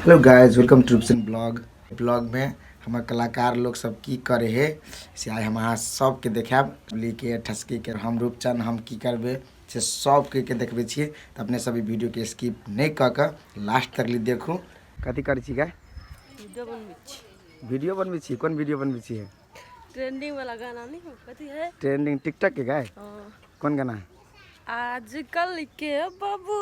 Hello guys, welcome to Rupchand blog. Blog में हमर कलाकार लोग सब की करे है से आइ हम अहाँ सबके देखायब। ली के ठसकी के हम रूपचंद हम की करबे से सबके के देखबै छियै। तऽ अपने सब ई वीडियो के स्किप नहि कऽ कऽ लास्ट तक ली देखू। कथी करै छी गाय? वीडियो बनबै छी। वीडियो बनबै छी? कोन वीडियो बनबै छी? ट्रेंडिंग वाला गाना नहीं हो, कथी है ट्रेंडिंग टिकटॉक के गाय? हाँ। कोन गाना? आजकल के बबू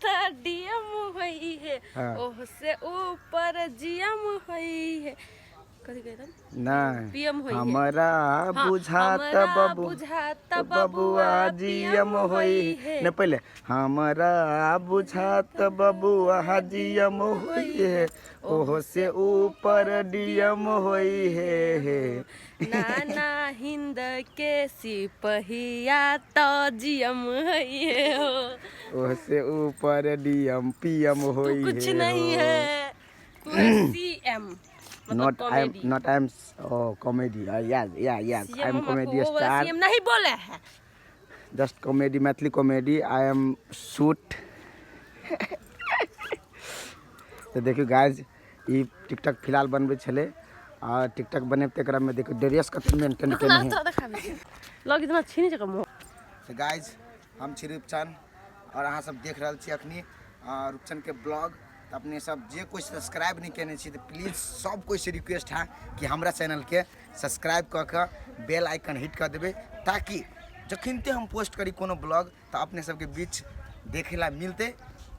त डीएम होई है। हाँ। ओह से ऊपर जीएम होई है, कथी कहता? नहीं। पीएम होई है। हमरा हाँ, बुझाता हमरा बबू बुझाता बबुआ जीएम होई है। नहीं, पहले हमरा बुझात बबुआ जीएम होई है, ओहो से ऊपर डीएम होई है। नाना हिंद के सिपहिया तो जीएम होई है हो। ओहो से ऊपर डीएम पीएम तू होई कुछ है नहीं हो। है, तू है सीएम, मतलब not I am comedy. Not I am oh comedy, yeah yeah yeah I CM am comedy star. CM नहीं बोले है। Just comedy, Maithili comedy I am shoot. तऽ देखियौ गाइज, ई टिकटॉक फिलहाल बनबै छलै आ टिकटॉक बनेबते एकरा में देखियौ ड्रेस कते मेंटेन केने है। लग इतना छीनी जगह मुँह। तऽ गाइज, हम छी रूपचंद और अहाँ सब देख रहल छी अखनी रूपचंद के ब्लॉग। तऽ अपने सब जे कोइ सब्सक्राइब नहि केने छी तऽ प्लीज सब कोइ से रिक्वेस्ट है कि हमरा चैनल के सब्सक्राइब कऽ कऽ बेल आइकन हिट कऽ देबै, ताकि जखनिते हम पोस्ट करी कोनो ब्लॉग तऽ अपने सबके बीच देखै ला मिलतै।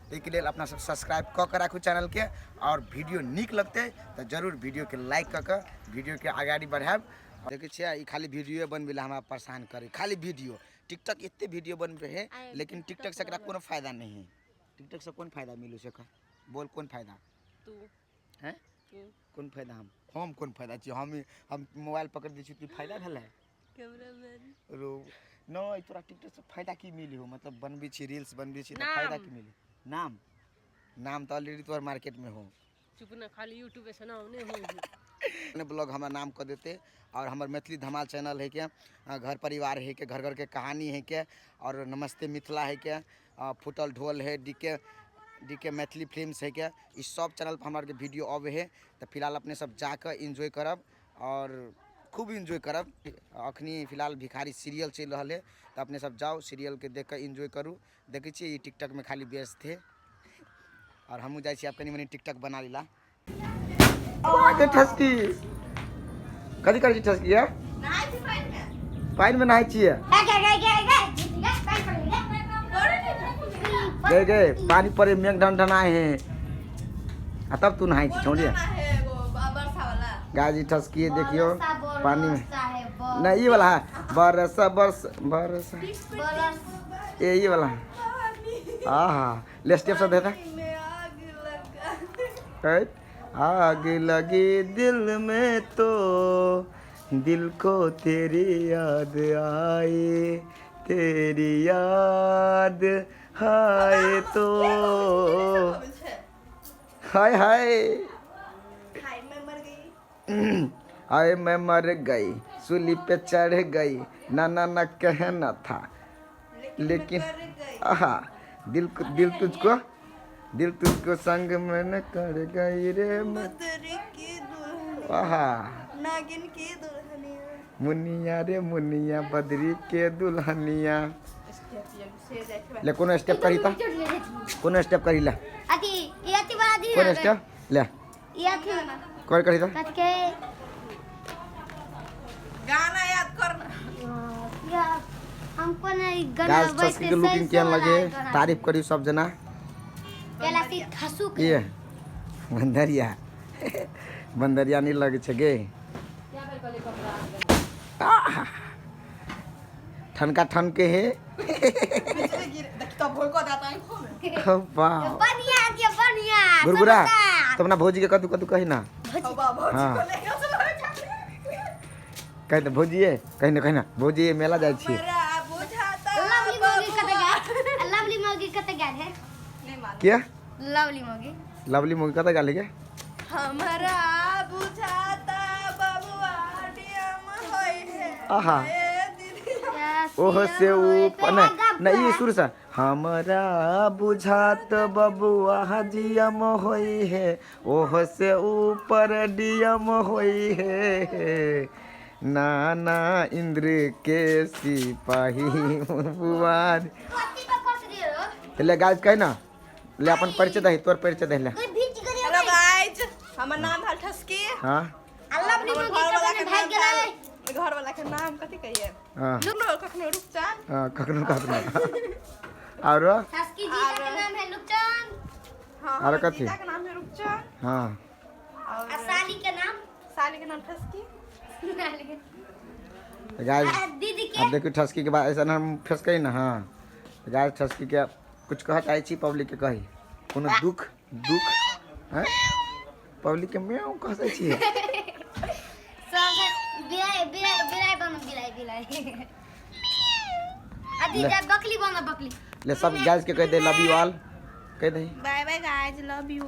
ताहिके लेल अपना सब सब्सक्राइब कऽ कऽ राखू चैनलके, और वीडियो नीक लगतै तऽ जरूर वीडियोके लाइक कऽ कऽ वीडियोके अगाड़ी बढ़ायब। देखै छियै, ई खाली वीडियो बनबै ला हमरा परेशान करै, खाली वीडियो टिकटॉक एते वीडियो बनबै है, लेकिन टिकटॉक से एकरा कोनो फायदा नहीं है। टिकटॉक से कोन फायदा मिलू से बोल, कोन फायदा? तू हैं? तू कोन फायदा? हम कोन फायदा छी? हम मोबाइल पकड़ दै छी, फायदा भेलै? कैमरामैन रो नहीं, तोरा टिकटॉक से फायदा की मिली हो? मतलब बनबै छी, रील्स बनबै छी तऽ फायदा की मिली? नाम नाम तऽ ऑलरेडी तोहर मार्केट में हो। चुप ना, खाली यूट्यूब से नाम नहीं हो। अपने ब्लॉग हमरा नाम कऽ देते और हमर मैथिली धमाल चैनल है के, घर परिवार है के, घर घर के कहानी है के, और नमस्ते मिथिला है के, फुटल ढोल है, डीके मैथिली फिल्म्स है के, ई सब चैनल पर हमरा आरके वीडियो अबै है। तऽ फिलहाल अपने सब जाकऽ एन्जॉय करब और खूब एन्जॉय करब। अखनी फिलहाल भिखारी सीरियल चलि रहल है, तऽ अपने सब जाउ सीरियलके देख कऽ एन्जॉय करू। देखै छियै ई टिकटॉकमे खाली व्यस्त है और हमहूँ जाइ छी आब कनि मनि टिकटॉक बना लीला। ठसकी कथी करै छी? ठसकी है पानिमे नहाय छियै? गए गए पानी पड़े, मेघ ढन ढनाए है आ तब तू नहाय छी छौड़ी। गाजी ठसकी देखियो पानी में नहीं, ये वाला है बरस बरस बरस ए ये वाला आहा ले स्टेप सब देता। आग लगी दिल में तो दिल को तेरी याद आए, तेरी याद आए तो हाय हाय हाय मैं मर गई, सूली पे चढ़ गई, ना ना ना कहना था लेकिन आहा दिल को दिल तुझको दिल तुझको संग में न कर गई रे आहा नागिन की दुल्हनिया मुनिया रे मुनिया बदरी के दुल्हनिया। ले कोनो स्टेप करी त, कोनो स्टेप करी ले, अथी ई अथी वाला दी। कोन स्टेप ले? ई अथी कोन करी त? कथी के गाना याद करना। या हमको नहीं गाना। गाइस, ठसकी के लुकिंग केहन लगे, तारीफ करी सब जना। केला सी ठसू के ये बंदरिया बंदरिया नहीं लगे छै गे। आहा! ठनका ठनके हे। वाह, बढ़िया दिया, बढ़िया। गुरगुरा समोसा। तो अपना भौजी के कदू कदू कही ना। हाँ, कही ना भौजी, कही ना, कही ना भौजी, मेला जाइ छी। लवली मौगी कते गेल? लवली मौगी कते गेल है? किया? लवली मौगी, लवली मौगी कतऽ गेल गे? हमरा बुझाता बबुआ डीएम होई है। आहा। ए दीदी। या ओहो से ऊपर नहीं नहीं, ई शुरू से हमरा बुझात बबुआ जियम होई है, ओहो से ऊपर डीएम होई है, नाना इंद्र के सिपाही बुआ। कथी पर कस दियो रो? तो ले गाइस कह ना, ले अपन परिचय दही, तोर परिचय दही ले। कोई भीच गई। हेलो गाइज, हमर नाम भेल ठसकी। हाँ। लवली हमर मौगी घरवाला कतने के भाग नाम गेलै। घरवाला के नाम कथी कहिए? हाँ। कखनो कखनो रूपचंद। हाँ, कखनो कखनो। आरो? सासकी जीजा के नाम है लुकचंद। हाँ। आरो हमर कथी? जीजा के नाम है रूपचंद। हाँ। और आ साली के नाम? साली के नाम ठसकी। गाइस आ दीदी के अब देखियो ठसकी के बाद ऐसा हम फेस करी ना। हाँ गाइस, ठसकी के कुछ कह चाहे छी पब्लिक के, कही कोनो दुख दुख हैं पब्लिक के म्याऊं कह चाहे छी। सब बिलाई बिलाई बिलाई बनो, बिलाई बिलाई। आ दीदी बकली बनो, बकली। ले सब गाइस के कह दे, लव you all कह दे। Bye bye guys, love you.